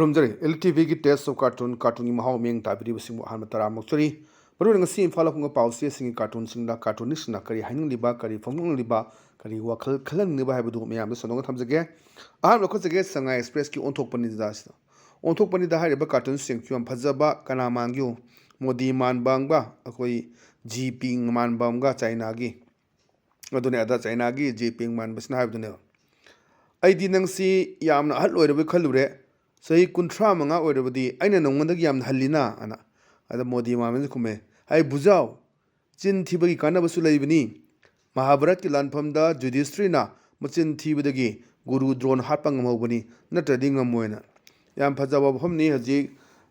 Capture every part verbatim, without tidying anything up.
ꯈꯨꯔꯨꯝꯖꯔꯤ꯫ L T ꯚꯤꯒꯤ Taste of Cartoon, ꯀꯥꯔꯇꯨꯟꯒꯤ ꯃꯍꯥꯎ ꯃꯤꯠꯌꯦꯡ ꯇꯥꯕꯤꯔꯤꯕꯁꯤꯡꯕꯨ ꯑꯍꯥꯟꯕ ꯇꯔꯥꯝꯅ ꯑꯣꯛꯆꯔꯤ꯫ ꯃꯔꯨꯑꯣꯏꯅ ꯉꯁꯤ ꯏꯝꯐꯥꯜꯗ ꯐꯣꯡꯕ ꯄꯥꯎ ꯆꯦꯁꯤꯡꯒꯤ ꯀꯥꯔꯇꯨꯟꯁꯤꯡꯗ ꯀꯥꯔꯇꯨꯅꯤꯁꯁꯤꯡꯅ ꯀꯔꯤ ꯍꯥꯏꯅꯤꯡꯂꯤꯕ, ꯀꯔꯤ ꯐꯣꯡꯗꯣꯛꯅꯤꯡꯂꯤꯕ, ꯀꯔꯤ ꯋꯥꯈꯜ ꯈꯜꯍꯟꯅꯤꯡꯂꯤꯕ ꯍꯥꯏꯕꯗꯨ ꯃꯌꯥꯝꯗ ꯁꯟꯗꯣꯛꯅ ꯊꯝꯖꯒꯦ꯫ ꯑꯍꯥꯟꯕ ꯂꯧꯈꯠꯆꯒꯦ ꯁꯉꯥꯏ ꯑꯦꯛꯁꯄ꯭ꯔꯦꯁꯀꯤ ꯑꯣꯟꯊꯣꯛꯄꯅꯤꯗꯥ ꯑꯁꯤꯗ꯫ ꯑꯣꯟꯊꯣꯛꯄꯅꯤꯗꯥ ꯍꯥꯏꯔꯤꯕ ꯀꯥꯔꯇꯨꯟꯁꯤꯡꯁꯨ ꯌꯥꯝ ꯐꯖꯕ, ꯀꯅꯥ ꯃꯥꯟꯒꯦ? ꯃꯣꯗꯤ ꯃꯥꯟꯕ ꯑꯃꯒ ꯑꯩꯈꯣꯏ ꯖꯤ ꯄꯤꯡ ꯃꯥꯟꯕ ꯑꯃꯒ ꯆꯥꯏꯅꯥꯒꯤ꯫ ꯑꯗꯨꯅꯦ, ꯑꯗ ꯆꯥꯏꯅꯥꯒꯤ ꯖꯤ ꯄꯤꯡ ꯃꯥꯟꯕꯁꯤꯅ ꯍꯥꯏꯕꯗꯨꯅꯦꯕ, "ꯑꯩꯗꯤ ꯅꯪꯁꯤ ꯌꯥꯝꯅ ꯑꯍꯜ ꯑꯣꯏꯔꯕꯣꯏ ꯈꯜꯂꯨꯔꯦ, ꯆꯍꯤ ꯀꯨꯟꯊ꯭ꯔꯥ ꯃꯉꯥ ꯑꯣꯏꯔꯕꯗꯤ ꯑꯩꯅ ꯅꯉꯣꯟꯗꯒꯤ ꯌꯥꯝꯅ ꯍꯜꯂꯤꯅ?" ꯑꯅ꯫ ꯑꯗ ꯃꯣꯗꯤ ꯃꯥꯟꯕꯅ ꯈꯨꯝꯃꯦ, "ꯍꯩ ꯚꯨꯖꯥꯎ, ꯆꯤꯟ ꯊꯤꯕꯒꯤ ꯀꯥꯟꯅꯕꯁꯨ ꯂꯩꯕꯅꯤ꯫ ꯃꯍꯥꯚꯥꯔꯠꯀꯤ ꯂꯥꯟꯐꯝꯗ ꯌꯨꯙꯤꯁꯇ꯭ꯔꯤꯅ ꯃꯆꯤꯟ ꯊꯤꯕꯗꯒꯤ ꯒꯨꯔꯨ ꯗ꯭ꯔꯣꯟ ꯍꯥꯠꯄ ꯉꯝꯍꯧꯕꯅꯤ, ꯅꯠꯇ꯭ꯔꯗꯤ ꯉꯝꯃꯣꯏꯅ"꯫ ꯌꯥꯝ ꯐꯖꯕ ꯋꯥꯐꯝꯅꯤ꯫ ꯍꯧꯖꯤꯛ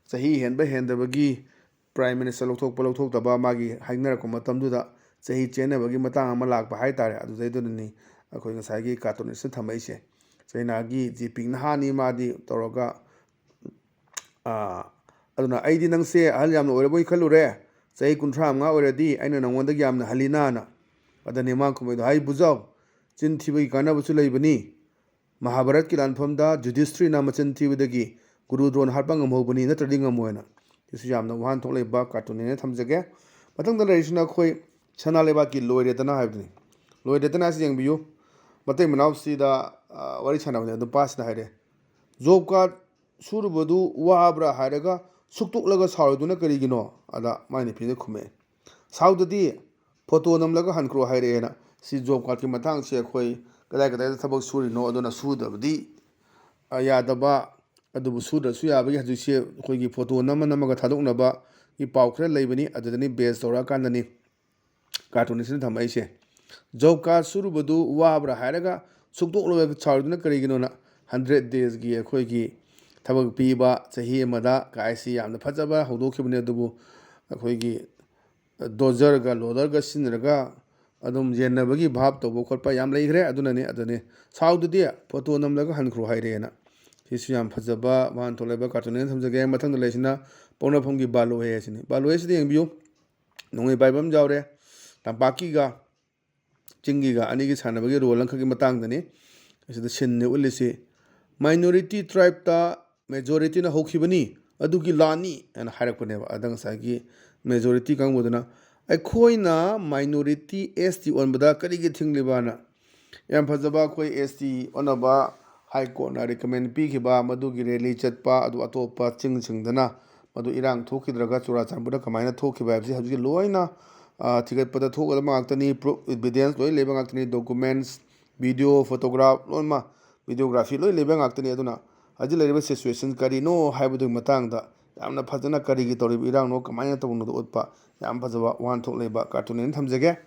ꯆꯍꯤ ꯍꯦꯟꯕ ꯍꯦꯟꯗꯕꯒꯤ ꯄ꯭ꯔꯥꯏꯝ ꯃꯤꯅꯤꯁꯇꯔ ꯂꯧꯊꯣꯛꯄ ꯂꯧꯊꯣꯛꯇꯕ ꯃꯥꯒꯤ ꯍꯥꯏꯅꯔꯛꯄ ꯃꯇꯝꯗꯨꯗ ꯆꯍꯤ ꯆꯦꯟꯅꯕꯒꯤ ꯃꯇꯥꯡ ꯑꯃ ꯂꯥꯛꯄ ꯍꯥꯏ ꯇꯥꯔꯦ꯫ ꯑꯗꯨꯗꯩꯗꯨꯅꯅꯤ ꯑꯩꯈꯣꯏ ꯉꯁꯥꯏꯒꯤ ꯀꯥꯔꯇꯨꯅꯤꯁꯅ ꯊꯝꯃꯛꯏꯁꯦ꯫ ꯆꯩꯅꯥꯒꯤ ꯖꯤ ꯄꯤꯡ ꯅꯍꯥꯅꯤ ꯃꯥꯗꯤ ꯇꯧꯔꯒ, ꯑꯥ, ꯑꯗꯨꯅ "ꯑꯩꯗꯤ ꯅꯪꯁꯦ ꯑꯍꯜ ꯌꯥꯝꯅ ꯑꯣꯏꯔꯕꯣꯏ ꯈꯜꯂꯨꯔꯦ, ꯆꯍꯤ ꯀꯨꯟꯊ꯭ꯔꯥ ꯃꯉꯥ ꯑꯣꯏꯔꯗꯤ ꯑꯩꯅ ꯅꯉꯣꯟꯗꯒꯤ ꯌꯥꯝꯅ ꯍꯜꯂꯤꯅꯥꯅ"꯫ ꯑꯗꯅꯤ ꯃꯥ ꯈꯨꯝꯃꯩꯗꯣ, "ꯍꯩ ꯕꯨꯖꯥꯎ, ꯆꯤꯟ ꯊꯤꯕꯒꯤ ꯀꯥꯟꯅꯕꯁꯨ ꯂꯩꯕꯅꯤ꯫ ꯃꯍꯥꯚꯥꯔꯠꯀꯤ ꯂꯥꯟꯐꯝꯗ ꯌꯨꯙꯤꯁꯇ꯭ꯔꯤꯅ ꯃꯆꯤꯟ ꯊꯤꯕꯗꯒꯤ ꯒꯨꯔꯨ ꯗ꯭ꯔꯣꯟ ꯍꯥꯠꯄ ꯉꯝꯍꯧꯕꯅꯤ, ꯅꯠꯇ꯭ꯔꯗꯤ ꯉꯝꯃꯣꯏꯅ"꯫ ꯁꯤꯁꯨ ꯌꯥꯝꯅ ꯋꯥꯍꯟꯊꯣꯛ ꯂꯩꯕ ꯀꯥꯔꯇꯨꯟꯅꯦꯅ ꯊꯝꯖꯒꯦ꯫ ꯃꯊꯪꯗ ꯂꯩꯔꯤꯁꯤꯅ ꯑꯩꯈꯣꯏ ꯁꯅꯥ ꯂꯩꯕꯥꯛꯀꯤ ꯂꯣꯏꯔꯦꯗꯅ ꯍꯥꯏꯕꯗꯨꯅꯤ꯫ ꯂꯣꯏꯔꯦꯗꯅ ꯑꯁꯤ ꯌꯦꯡꯕꯤꯌꯨ꯫ ꯃꯇꯩ ꯃꯅꯥꯎꯁꯤꯗ, ꯑ, ꯋꯥꯔꯤ ꯁꯥꯟꯅꯕꯗ ꯅꯨꯄꯥꯁꯤꯅ ꯍꯥꯏꯔꯦ, "ꯖꯣꯕ ꯀꯥꯔꯗ ꯁꯨꯔꯨꯕꯗꯨ ꯋꯥꯕ꯭ꯔꯥ ꯍꯥꯏꯔꯒ ꯁꯨꯛꯇꯣꯛꯂꯒ ꯁꯥꯎꯔꯤꯗꯨꯅ ꯀꯔꯤꯒꯤꯅꯣ?" ꯑꯗ ꯃꯥꯏ ꯅꯨꯄꯤꯅ ꯈꯨꯝꯃꯛꯑꯦ, "ꯁꯥꯎꯗꯗꯤ ꯐꯣꯇꯣ ꯅꯝꯂꯒ ꯍꯟꯈ꯭ꯔꯣ" ꯍꯥꯏꯔꯛꯑꯦꯅ꯫ ꯁꯤ ꯖꯣꯕ ꯀꯥꯔꯗꯀꯤ ꯃꯇꯥꯡꯁꯦ ꯑꯩꯈꯣꯏ ꯀꯗꯥꯏ ꯀꯗꯥꯏꯗ ꯊꯕꯛ ꯁꯨꯔꯤꯅꯣ, ꯑꯗꯨꯅ ꯁꯨꯗꯕꯗꯤ, ꯑ, ꯌꯥꯗꯕ, ꯑꯗꯨꯕꯨ ꯁꯨꯗ꯭ꯔꯁꯨ ꯌꯥꯕꯒꯤ ꯍꯧꯖꯤꯛꯁꯦ ꯑꯩꯈꯣꯏꯒꯤ ꯐꯣꯇꯣ ꯅꯝꯃ ꯅꯝꯃꯒ ꯊꯥꯗꯣꯛꯅꯕꯒꯤ ꯄꯥꯎ ꯈꯔ ꯂꯩꯕꯅꯤ, ꯑꯗꯨꯗꯅꯤ ꯕꯦꯖ ꯇꯧꯔꯛꯑꯀꯥꯟꯗꯅꯤ ꯀꯥꯔꯇꯨꯅꯤꯁꯅ ꯊꯝꯃꯛꯏꯁꯦ꯫ "ꯖꯣꯕ ꯀꯥꯔꯗ ꯁꯨꯔꯨꯕꯗꯨ ꯋꯥꯕ꯭ꯔꯥ ꯍꯥꯏꯔꯒ ꯁꯨꯛꯇꯣꯛꯂꯒ ꯁꯥꯎꯔꯤꯗꯨꯅ ꯀꯔꯤꯒꯤꯅꯣꯅ?" ꯍꯟꯗ꯭ꯔꯦꯠ ꯗꯦꯖꯀꯤ ꯑꯩꯈꯣꯏꯒꯤ ꯊꯕꯛ ꯄꯤꯕ ꯆꯍꯤ ꯑꯃꯗ ꯀꯥꯏꯁꯤ ꯌꯥꯝꯅ ꯐꯖꯕ ꯍꯧꯗꯣꯛꯈꯤꯕꯅꯤ, ꯑꯗꯨꯕꯨ ꯑꯩꯈꯣꯏꯒꯤ ꯗꯣꯖꯔꯒ ꯂꯣꯗꯔꯒ ꯁꯤꯖꯤꯟꯅꯔꯒ ꯑꯗꯨꯝ ꯌꯦꯟꯅꯕꯒꯤ ꯚꯥꯞ ꯇꯧꯕ ꯈꯣꯠꯄ ꯌꯥꯝ ꯂꯩꯈ꯭ꯔꯦ꯫ ꯑꯗꯨꯅꯅꯤ, ꯑꯗꯨꯅꯤ, "ꯁꯥꯎꯗꯗꯤ ꯐꯣꯇꯣ ꯅꯝꯂꯒ ꯍꯟꯈ꯭ꯔꯣ" ꯍꯥꯏꯔꯦꯅ꯫ ꯁꯤꯁꯨ ꯌꯥꯝ ꯐꯖꯕ ꯋꯥꯍꯟꯊꯣꯛ ꯂꯩꯕ ꯀꯥꯔꯇꯨꯟꯅꯦꯅ ꯊꯝꯖꯒꯦ꯫ ꯃꯊꯪꯗ ꯂꯩꯁꯤꯅ ꯄꯣꯛꯅꯐꯝꯒꯤ ꯕꯥꯂꯣꯍꯦ ꯑꯁꯤꯅꯤ꯫ ꯕꯥꯂꯣꯍꯦ ꯑꯁꯤꯗ ꯌꯦꯡꯕꯤꯌꯨ꯫ ꯅꯣꯡꯃꯩ ꯄꯥꯏꯕ ꯑꯃ ꯌꯥꯎꯔꯦ꯫ ꯇꯝꯄꯥꯛꯀꯤꯒ ꯆꯤꯡꯒꯤꯒ ꯑꯅꯤꯒꯤ ꯁꯥꯟꯅꯕꯒꯤ ꯔꯣꯜ ꯑꯃꯈꯛꯀꯤ ꯃꯇꯥꯡꯗꯅꯤ꯫ ꯑꯁꯤꯗ ꯁꯤꯟꯅꯤ ꯎꯠꯂꯤꯁꯤ꯫ ꯃꯥꯏꯅꯣꯔꯤꯇꯤ ꯇ꯭ꯔꯥꯏꯕꯇ ꯃꯦꯖꯣꯔꯤꯇꯤꯅ ꯍꯧꯈꯤꯕꯅꯤ, ꯑꯗꯨꯒꯤ ꯂꯥꯟꯅꯤ ꯍꯥꯏꯅ ꯍꯥꯏꯔꯛꯄꯅꯦꯕ꯫ ꯑꯗ ꯉꯁꯥꯏꯒꯤ ꯃꯦꯖꯣꯔꯤꯇꯤ ꯀꯥꯡꯕꯨꯗꯨꯅ ꯑꯩꯈꯣꯏꯅ ꯃꯥꯏꯅꯣꯔꯤꯇꯤ ꯑꯦꯁ ꯇꯤ ꯑꯣꯟꯕꯗ ꯀꯔꯤꯒꯤ ꯊꯤꯡꯂꯤꯕꯅ ꯌꯥꯝ ꯐꯖꯕ ꯑꯩꯈꯣꯏ ꯑꯦꯁ ꯇꯤ ꯑꯣꯟꯅꯕ ꯍꯥꯏ ꯀꯣꯔꯠꯅ ꯔꯤꯀꯃꯦꯟ ꯄꯤꯈꯤꯕ ꯃꯗꯨꯒꯤ ꯔꯦꯂꯤ ꯆꯠꯄ ꯑꯗꯨ ꯑꯇꯣꯞꯄ ꯆꯤꯡꯁꯤꯡꯗꯅ ꯃꯗꯨ ꯏꯔꯥꯡ ꯊꯣꯛꯈꯤꯗ꯭ꯔꯒ ꯆꯨꯔꯥꯆꯥꯟꯄꯨꯔꯗ ꯀꯃꯥꯏꯅ ꯊꯣꯛꯈꯤꯕ ꯍꯥꯏꯕꯁꯤ ꯍꯧꯖꯤꯛ ꯂꯣꯏꯅ ꯊꯤꯒꯠꯄꯗ ꯊꯣꯛꯀꯗꯕ ꯉꯥꯛꯇꯅꯤ꯫ ꯄ꯭ꯔꯨꯐ ꯏꯚꯤꯗꯦꯟꯁ ꯂꯣꯏ ꯂꯩꯕ ꯉꯥꯛꯇꯅꯤ꯫ ꯗꯣꯀꯨꯃꯦꯟꯁ, ꯚꯤꯗꯤꯑꯣ, ꯐꯣꯇꯣꯒ꯭ꯔꯥꯐ ꯂꯣꯏꯅꯃꯛ, ꯚꯤꯗꯤꯑꯣꯒ꯭ꯔꯥꯐꯤ ꯂꯣꯏ ꯂꯩꯕ ꯉꯥꯛꯇꯅꯤ꯫ ꯑꯗꯨꯅ ꯍꯧꯖꯤꯛ ꯂꯩꯔꯤꯕ ꯁꯤꯆꯨꯋꯦꯁꯟ ꯀꯔꯤꯅꯣ ꯍꯥꯏꯕꯗꯨꯒꯤ ꯃꯇꯥꯡꯗ ꯌꯥꯝꯅ ꯐꯖꯅ ꯀꯔꯤꯒꯤ ꯇꯧꯔꯤꯕ ꯏꯔꯥꯡꯅꯣ, ꯀꯃꯥꯏꯅ ꯇꯧꯕꯅꯣꯗꯣ ꯎꯠꯄ ꯌꯥꯝ ꯐꯖꯕ ꯋꯥꯍꯟꯊꯣꯛ ꯂꯩꯕ ꯀꯥꯔꯇꯨꯟ ꯑꯣꯏꯅ ꯊꯝꯖꯒꯦ꯫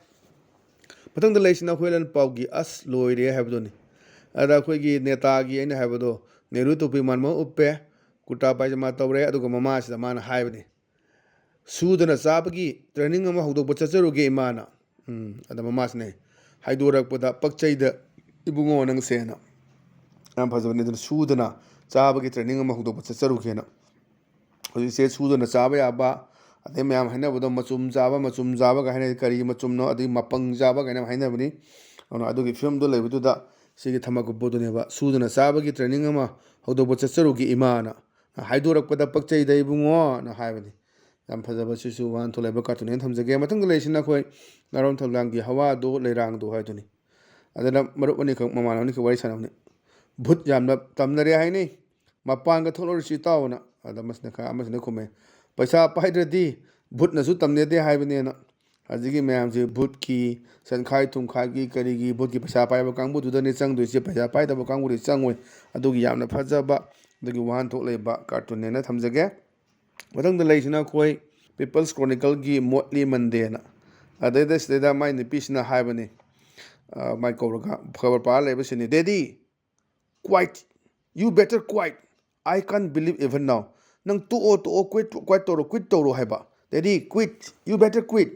ꯃꯊꯪꯗ ꯂꯩꯔꯤꯁꯤꯅ ꯍꯨꯏꯂꯦꯟ ꯄꯥꯎꯒꯤ "ꯑꯁ ꯂꯣꯏꯔꯦ" ꯍꯥꯏꯕꯗꯨꯅꯤ꯫ ꯑꯗ ꯑꯩꯈꯣꯏꯒꯤ ꯅꯦꯇꯥꯒꯤ ꯑꯩꯅ ꯍꯥꯏꯕꯗꯣ, ꯅꯦꯍꯔꯨ ꯇꯨꯄꯤ ꯃꯥꯟꯕ ꯑꯃ ꯎꯞꯄꯦ, ꯀꯨꯔꯇꯥ ꯄꯥꯏꯖꯃꯥ ꯇꯧꯔꯦ, ꯑꯗꯨꯒ ꯃꯃꯥꯁꯤꯗ ꯃꯥꯅ ꯍꯥꯏꯕꯅꯤ, "ꯁꯨꯗꯅ ꯆꯥꯕꯒꯤ ꯇ꯭ꯔꯦꯅꯤꯡ ꯑꯃ ꯍꯧꯗꯣꯛꯄ ꯆꯠꯆꯔꯨꯒꯦ ꯏꯃꯥꯅ"꯫ ꯎꯝ, ꯑꯗ ꯃꯃꯥꯁꯤꯅ ꯍꯥꯏꯗꯣꯔꯛꯄꯗ, "ꯄꯛꯆꯩꯗ ꯏꯕꯨꯡꯉꯣ ꯅꯪꯁꯦꯅ"꯫ ꯌꯥꯝ ꯐꯖꯕꯅꯤ꯫ ꯑꯗꯨꯅ ꯁꯨꯗꯅ ꯆꯥꯕꯒꯤ ꯇ꯭ꯔꯦꯅꯤꯡ ꯑꯃ ꯍꯧꯗꯣꯛꯄ ꯆꯠꯆꯔꯨꯒꯦꯅ꯫ ꯍꯧꯖꯤꯛꯁꯦ ꯁꯨꯗꯅ ꯆꯥꯕ ꯌꯥꯕ, ꯑꯗꯩ ꯃꯌꯥꯝ ꯍꯥꯏꯅꯕꯗꯣ ꯃꯆꯨꯝ ꯆꯥꯕ, ꯃꯆꯨꯝ ꯆꯥꯕꯒ ꯍꯥꯏꯅꯩ꯫ ꯀꯔꯤꯒꯤ ꯃꯆꯨꯝꯅꯣ? ꯑꯗꯩ ꯃꯄꯪ ꯆꯥꯕ ꯀꯥꯏꯅ ꯍꯥꯏꯅꯕꯅꯤ꯫ ꯑꯗꯨꯅ ꯑꯗꯨꯒꯤ ꯐꯤꯂꯝꯗꯣ ꯂꯩꯕꯗꯨꯗ ꯁꯤꯒꯤ ꯊꯝꯕꯥꯀꯨ ꯄꯣꯠꯇꯨꯅꯦꯕ, "ꯁꯨꯗꯅ ꯆꯥꯕꯒꯤ ꯇ꯭ꯔꯦꯅꯤꯡ ꯑꯃ ꯍꯧꯗꯣꯛꯄ ꯆꯠꯆꯔꯨꯒꯦ ꯏꯃꯥꯅ ꯍꯥꯏꯗꯣꯔꯛꯄꯗ ꯄꯛꯆꯩꯗ ꯏꯕꯨꯡꯉꯣꯅ" ꯍꯥꯏꯕꯅꯤ꯫ ꯌꯥꯝ ꯐꯖꯕ ꯁꯤꯁꯨ ꯋꯥꯍꯟꯊꯣꯛ ꯂꯩꯕ ꯀꯥꯔꯇꯨꯟ ꯑꯣꯏꯅ ꯊꯝꯖꯒꯦ꯫ ꯃꯊꯪꯗ ꯂꯩꯔꯤꯁꯤꯅ ꯑꯩꯈꯣꯏ ꯅꯥꯔꯣꯟ ꯊꯧꯂꯥꯡꯒꯤ "ꯍꯋꯥꯗꯣ ꯂꯩꯔꯥꯡꯗꯣ" ꯍꯥꯏꯗꯨꯅꯤ꯫ ꯑꯗꯨꯅ ꯃꯔꯨꯞ ꯑꯅꯤꯈꯛ, ꯃꯃꯥꯟꯅꯕ ꯑꯅꯤꯈꯛ ꯋꯥꯔꯤ ꯁꯥꯟꯅꯕꯅꯤ꯫ "ꯚꯨꯠ ꯌꯥꯝꯅ ꯇꯝꯅꯔꯦ ꯍꯥꯏꯅꯩ, ꯃꯄꯥꯟꯒ ꯊꯣꯛꯂꯨꯔꯁꯤ ꯏꯇꯥꯎꯅ"꯫ ꯑꯗ ꯑꯃꯁꯤꯅ ꯈꯔ, ꯑꯃꯁꯤꯅ ꯈꯨꯝꯃꯦ, "ꯄꯩꯁꯥ ꯄꯥꯏꯗ꯭ꯔꯗꯤ ꯚꯨꯠꯅꯁꯨ ꯇꯝꯅꯗꯦ ꯍꯥꯏꯕꯅꯦꯅ"꯫ ꯍꯧꯖꯤꯛꯀꯤ ꯃꯌꯥꯝꯁꯤ ꯚꯨꯠꯀꯤ, ꯁꯟꯈꯥꯏ ꯊꯨꯝꯈꯥꯏꯒꯤ, ꯀꯔꯤꯒꯤ, ꯚꯨꯠꯀꯤ ꯄꯩꯁꯥ ꯄꯥꯏꯕ ꯀꯥꯡꯕꯨꯗꯨꯗꯅꯤ ꯆꯪꯗꯣꯏꯁꯦ, ꯄꯩꯁꯥ ꯄꯥꯏꯗꯕ ꯀꯥꯡꯕꯨꯗꯤ ꯆꯪꯉꯣꯏ꯫ ꯑꯗꯨꯒꯤ ꯌꯥꯝꯅ ꯐꯖꯕ, ꯑꯗꯨꯒꯤ ꯋꯥꯍꯟꯊꯣꯛ ꯂꯩꯕ ꯀꯥꯔꯇꯨꯟꯅꯦꯅ ꯊꯝꯖꯒꯦ꯫ ꯃꯊꯪꯗ ꯂꯩꯔꯤꯁꯤꯅ ꯑꯩꯈꯣꯏ ꯄꯤꯄꯜꯁ ꯀ꯭ꯔꯣꯅꯤꯀꯜꯒꯤ ꯃꯣꯠꯂꯤ ꯃꯟꯗꯦꯅ꯫ ꯑꯗꯩꯗ ꯁꯤꯗꯩꯗ ꯃꯥꯏ ꯅꯨꯄꯤꯁꯤꯅ ꯍꯥꯏꯕꯅꯤ, ꯑ, ꯃꯥꯏ ꯀꯧꯔꯒ ꯈꯕꯔ ꯄꯥꯔ ꯂꯩꯕꯁꯤꯅꯤ, "Daddy, quiet, you better quiet, I can't believe even now." "ꯅꯪ ꯇꯣꯛꯑꯣ, ꯇꯣꯛꯑꯣ, ꯀ꯭ꯋꯤꯠ, ꯀ꯭ꯋꯥꯏꯠ ꯇꯧꯔꯣ, ꯀ꯭ꯋꯤꯠ ꯇꯧꯔꯣ" ꯍꯥꯏꯕ꯫ "Daddy, quit, you better quit,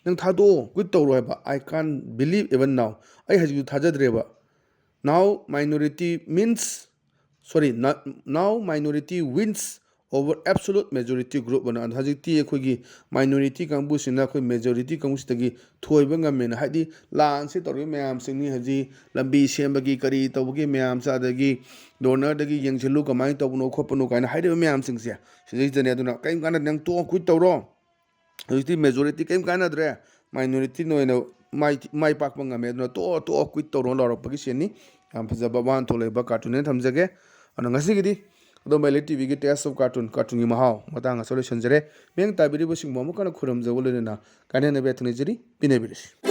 ꯅꯪ ꯊꯥꯗꯣꯛꯑꯣ, ꯀ꯭ꯋꯤꯠ ꯇꯧꯔꯣ" ꯍꯥꯏꯕ꯫ "I can't believe even now, ꯑꯩ ꯍꯧꯖꯤꯛꯁꯨ ꯊꯥꯖꯗ꯭ꯔꯦꯕ꯫ Now minority means, sorry, now minority wins over absolute majority group ꯑꯅ, ꯑꯗꯣ ꯍꯧꯖꯤꯛꯇꯤ ꯑꯩꯈꯣꯏꯒꯤ minority ꯀꯥꯡꯕꯨꯁꯤꯅ ꯑꯩꯈꯣꯏ majority ꯀꯥꯡꯕꯨꯁꯤꯗꯒꯤ ꯊꯣꯏꯕ ꯉꯝꯃꯦꯅ, ꯍꯥꯏꯗꯤ ꯂꯥꯟꯁꯤ ꯇꯧꯔꯤꯕ ꯃꯌꯥꯝꯁꯤꯡꯅꯤ, ꯍꯧꯖꯤꯛ ꯂꯝꯕꯤ ꯁꯦꯝꯕꯒꯤ ꯀꯔꯤ ꯇꯧꯕꯒꯤ ꯃꯌꯥꯝꯁꯦ, ꯑꯗꯒꯤ ꯗꯣꯅꯔꯗꯒꯤ ꯌꯦꯡꯁꯤꯜꯂꯨ ꯀꯃꯥꯏꯅ ꯇꯧꯕꯅꯣ ꯈꯣꯠꯄꯅꯣ ꯀꯥꯏꯅ ꯍꯥꯏꯔꯤꯕ ꯃꯌꯥꯝꯁꯤꯡꯁꯦ ꯁꯤꯗꯩꯁꯤꯗꯅꯦ꯫ ꯑꯗꯨꯅ ꯀꯔꯤꯝ ꯀꯥꯟꯅꯗꯦ, ꯅꯪ ꯇꯣꯛꯑꯣ, ꯀ꯭ꯋꯤꯠ ꯇꯧꯔꯣ꯫ ꯍꯧꯖꯤꯛꯇꯤ ꯃꯦꯖꯣꯔꯤꯇꯤ ꯀꯔꯤꯝ ꯀꯥꯟꯅꯗ꯭ꯔꯦ, ꯃꯥꯏꯅꯣꯔꯤꯇꯤꯅ ꯑꯣꯏꯅ ꯃꯥꯏ ꯃꯥꯏ ꯄꯥꯛꯄ ꯉꯝꯃꯦ, ꯑꯗꯨꯅ ꯇꯣꯛꯑꯣ ꯇꯣꯛꯑꯣ, ꯀ꯭ꯋꯤꯠ ꯇꯧꯔꯣ ꯂꯥꯎꯔꯛꯄꯒꯤ ꯁꯤꯟꯅꯤ꯫ ꯌꯥꯝ ꯐꯖꯕ ꯋꯥꯍꯟꯊꯣꯛ ꯂꯩꯕ ꯀꯥꯔꯇꯨꯟꯅꯦꯅ ꯊꯝꯖꯒꯦ꯫ ꯑꯗꯣ ꯉꯁꯤꯒꯤꯗꯤ ꯑꯗꯣꯝꯕ ꯂꯤꯂꯤꯠ ꯇꯤꯚꯤꯒꯤ ꯇꯦꯁ ꯑꯣꯐ ꯀꯥꯔꯇꯨꯟ, ꯀꯥꯔꯇꯨꯟꯒꯤ ꯃꯍꯥꯎ ꯃꯇꯥꯡ ꯑꯁꯤꯗ ꯂꯣꯏꯁꯤꯟꯖꯔꯦ꯫ ꯃꯤꯠꯌꯦꯡ ꯇꯥꯕꯤꯔꯤꯕꯁꯤꯡꯕꯨ ꯑꯃꯨꯛ ꯍꯟꯅ ꯈꯨꯔꯨꯝꯖꯕ ꯂꯣꯏꯅꯅ ꯀꯥꯏꯅꯅꯕ ꯌꯥꯊꯪ ꯅꯤꯖꯔꯤ꯫ ꯄꯤꯅꯕꯤꯔꯁꯤ꯫